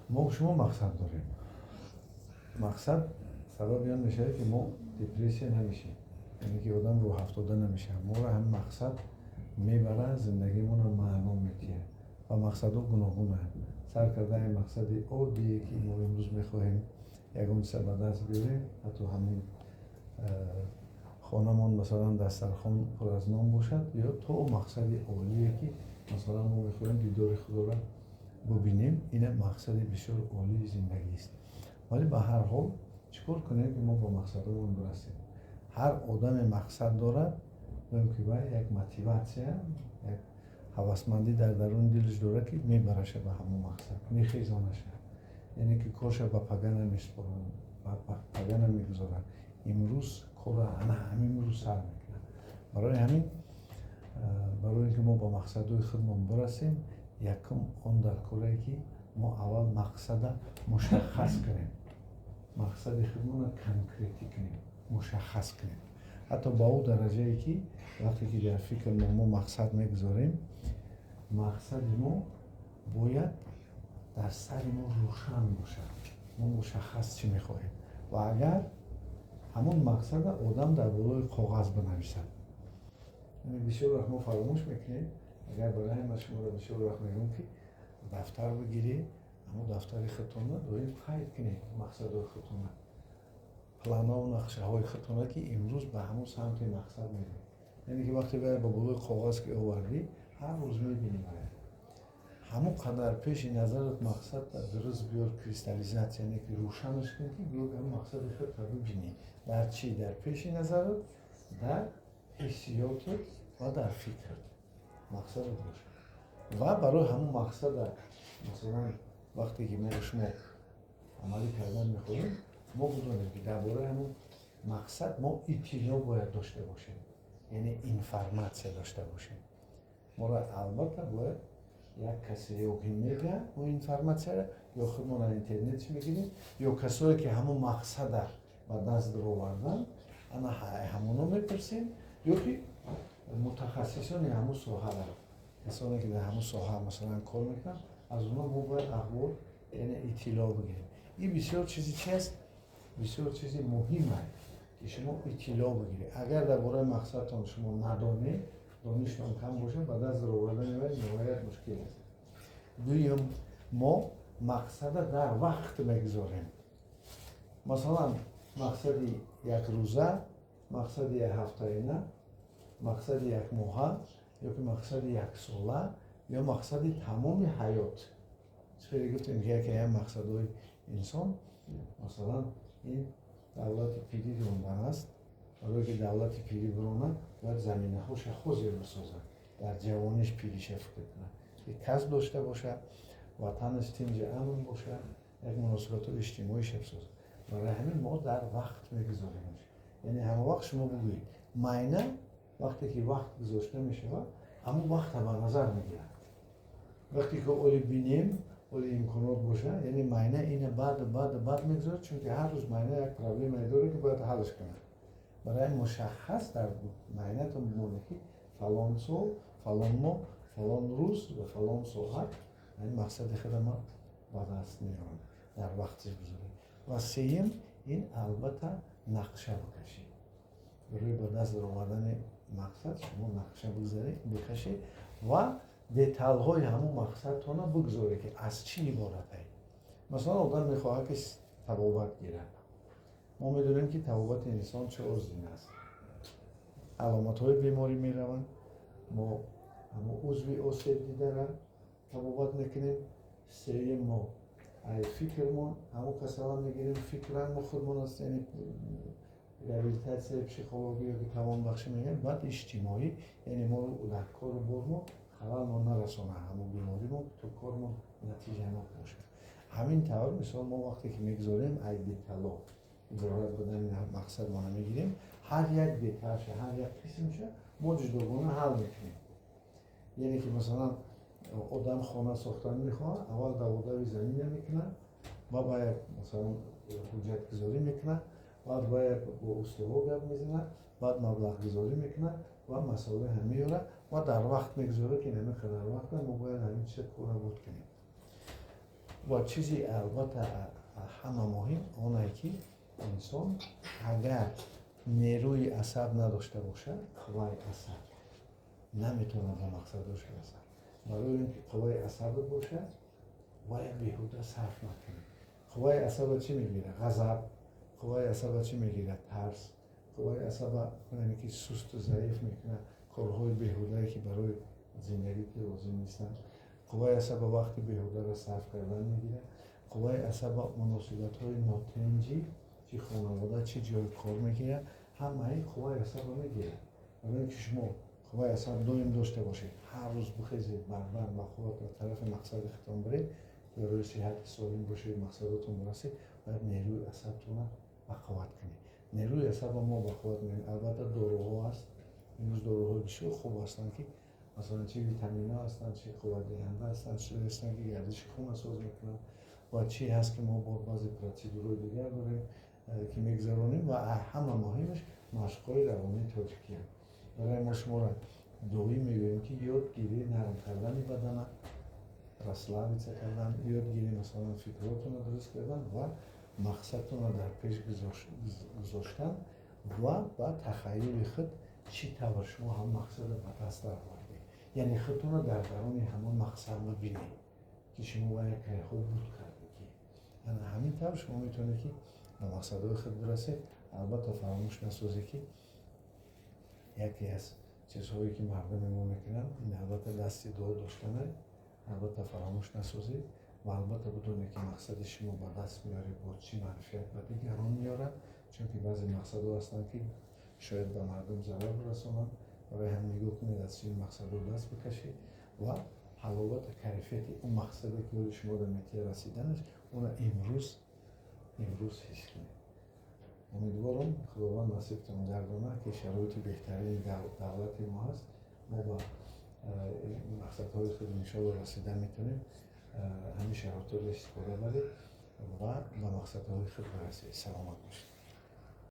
Мо шумо мақсад дорем. Мақсад сабаби он мешавад, ки мо депрессия намешем, яъне ки одам рӯҳафтода намешавад. Моро ҳамин мақсад мебарад, зиндагимонро маъно метиҳад. Ва мақсадҳо гуногунанд, сар кардани мақсади оддие, ки мо имрӯз мехоҳем ягон чиза ба даст биёрем, ҳатто ҳамин хонамон, масалан, дастархон пур аз нон бошад, ё то мақсади олие, ки масалан мо мехоҳем дидори Худоро бубинем. Ина мақсади бисёр олии зиндагист. Вале ба ҳар ҳол, чӣ кор кунем, ки мо ба мақсадҳомон бирасем? Ҳар одаме мақсад дорад, гӯем ки вай як мотиватсия, як ҳавасмандӣ дар даруни дилаш дорад, ки мебараша ба ҳамон мақсад, мехезонаша, яъне ки корша ба пага намесупорад, ба пага намегузорад, имрӯз корро ана ҳамин рӯз сар мекунад. Барои ҳамин, барои ин ки мо ба мақсадҳои худмон бирасем, якум он дар корае, ки мо аввал мақсада мушаххас кунем, мақсади худмонро конкретӣ кунем, мушаххас кунем, ҳатто ба ӯ дараҷае, ки вақте ки дар фикр мо мақсад мегузорем, мақсади мо бояд дар сари мо рӯшан бошад, мо мушаххас чӣ мехоҳем. Ва агар ҳамон мақсада одам дар болои коғаз бинависад. Бисёр вақт мо фаромӯш мекунем. Агар барои ман шуморо бисёр вақт мегӯям, ки дафтар бигиред, ҳамон дафтари худтона доим қайд кунед мақсадҳои худтона, планаву нақшаҳои худтона, ки имрӯз ба ҳамон самти мақсад мерем. Яъне ки вақте ба болои коғаз ки овардӣ, ҳар рӯз мебинӣ, ҳамон қадар пеши назарат мақсад дуруст биёр, кристаллизация, яъне ки рӯшанаш кун, ки гӯё ҳамон мақсади худро бибинӣ дар чӣ, дар пеши назарат, дар ҳиссиётат ва дар фикрат мақсадат бошад. Ва барои ҳамон мақсада, масалан, вақте ки мо шумо амалӣ кардан мехоҳем, мо бидонем, ки дар бораи ҳамон мақсад мо иттилоъ бояд дошта бошем, яъне информатсия дошта бошем. Моро албатта бояд як касе ё ки мегӯяд мо информатсияро, ё худмон аз интернет мегирем, ё касое, ки ҳамон мақсада ба даст даровардан, ана ҳамоно мепурсем, ё ки мутахассисони ҳамон соҳара, касоне ки дар ҳамон соҳа, масалан, кор мекунанд, аз онҳо мо бояд ахбор, яъне иттилоъ бигирем. Ин бисёр чизи чи аст? Бисёр чизи муҳим аст, ки шумо иттилоъ бигиред. Агар дар бораи мақсадтон шумо надонед, доништон кам бошад, ба даст даровардани вай ниҳоят мушкил аст. Дуюм, мо мақсада дар вақт мегузорем. Масалан, мақсади якрӯза, мақсади якҳафтаина, мақсади якмоҳа, ё ки мақсади яксола, ё мақсади тамоми ҳаёт. Хеле гуфтем, ки яке ям мақсадҳои инсон, масалан, ин давлати пирӣ рондан аст. Барое ки давлати пирӣ биронад, бояд заминаҳоша ҳозир бисозад, дар ҷавониш пириша фикр кунад, ки касб дошта бошад, ватанаш тинҷи амн бошад, як муносибатҳои иҷтимоиша бисозад. Барои ҳамин мо дар вақт мегузорем. Яъне ҳама вақт шумо бигӯед, майна вақте ки вақт гузошта мешавад, ҳамон вақта ба назар мегирад. Вақте ки оли бинем, оли имконот бошад, яъне майна ина баъд, баъд, баъд мегузорад, чунки ҳар рӯз майна як проблемае дорад, ки бояд ҳалш кунад. Барои мушаххас дар майнатон бимонед, ки фалон сол, фалон моҳ, фалон рӯз ва фалон соат ин мақсади худро ман ба даст меорам, дар вақти гузоред. Ва сеюм, ин албатта нақша бикашед. Барои ба даст даровардани мақсад шумо нақша бикашед ва деталҳои ҳамон мақсадтона бигузоред, ки аз чӣ иборат ай. Масалан, одам мехоҳад, ки табобат гирад. Мо медонем, ки табобати инсон чор зина аст. Аломатҳои беморӣ мераванд, мо ҳамон узви осеб дидара табобат мекунем. Сеюм, мо ай фикрмон ҳамон касала мегирем, фикран мо худмон аст, яъне реабилитатсияи психологӣ ё ки тавонбахшӣ мегӯем. Баъд иҷтимоӣ, яъне мо дар кору бормо халалмо нарасона ҳамон беморимо, то кормон натиҷанок бошад. Ҳамин тавр, мисол, мо вақте ки мегузорем, ай детало иборат будани мақсадмона мегирем, ҳар як деталша, ҳар як қисмша мо ҷудогона ҳал мекунем. Яъне ки, масалан, одам хона сохтан мехоҳад, аввал даводави замина мекунад ва ба як, масалан, ҳуҷҷатгузорӣ мекунад, баъд ба як бо устоҳо гап мезанад, баъд маблағгузорӣ мекунад ва масолеҳа меорад ва дар вақт мегузорад, ки ҳамин қадар вақта мо бояд ҳамин чиза кора буд кунем. Ва чизи албатта ҳама муҳим оне, ки инсон агар нерӯи асаб надошта бошад, қувваи асаб, наметавонад ба мақсадош расад. Барои он ки қувваи асабат бошад, вая беҳуда сарф накунед. Қувваи асаба чӣ мегирад? Ғазаб. Қувваи асаба чӣ мегирад? Тарс. Қувваи асаба, яъне ки сусту заиф мекунад корҳои беҳудае, ки барои зиндагӣ ки лозим нестанд. Қувваи асаба вақти беҳударо сарф кардан мегирад. Қувваи асаба муносибатҳои нотинҷӣ, чӣ хонавода, чӣ ҷои кор мегирад. Ҳамаи қувваи асаба мегирад. Барои ин ки шумо қувваи асаб доим дошта бошед, ҳар рӯз бихезед, барбар ба қувват ба тарафи мақсади худтон биред, барои сиҳати солим бошед, мақсадотон бирасед, бояд нерӯи асабтонро ба қувват кунед. Нерӯи асаба мо ба қувват мекунем, албатта, доруҳо аст. Имрӯз доруҳои бисёр хуб ҳастанд, ки масалан, чӣ витаминҳо ҳастанд, чӣ қувватдиҳанда ҳастанд, чӣ ҳастанд, ки гардиши хунро соз мекунанд, ва чӣ ҳаст, ки мо бо баъзе процедураҳои дигар дорем, ки мегузаронем. Ва ҳама муҳимаш машқҳои равонии тоҷикианд. Барои мо шуморо доим мегӯем, ки ёд гирӣ нарм кардани бадана, расслабиться кардан, ёд гирӣ, масалан, фикротонро дуруст кардан ва мақсадтонро дар пеш гузоштан ва ба тахаюли худ чӣ тавр шумо ҳамон мақсадро ба даст даровардед, яъне худтонро дар даруни ҳамон мақсад бибинед, ки шумо ва як кайҳо буд кардед. Ана ҳамин тавр шумо метавонед, ки ба мақсадҳои худ бирасед. Албатта, фаромӯш насозед, ки яке аз чизҳое, ки мардуми мо мекунанд, ин албатта дасти дуо доштане. Албатта, фаромӯш насозед ва албатта бидонед, ки мақсади шумо ба даст меоред, бо чӣ манфиат ба дигарон меорад, чунки баъзе мақсадҳо ҳастанд, ки шояд ба мардум зарар расонанд. Барои ҳам нигоҳ кунед, аз чунин мақсадҳо даст бикашед ва ҳаловату кайфияти он мақсаде, ки ҳоли шумо дар метия расиданаш, онро имрӯз ҳис кунед. Умедворам, Худованд насибтон гардонад, ки шароити беҳтарини давлати мо ҳаст, мо ба мақсадҳои худ иншоалло расида метавонем. Ҳамин шароитро истифода баред ва ба мақсадҳои худ бирасед. Саломат бошед.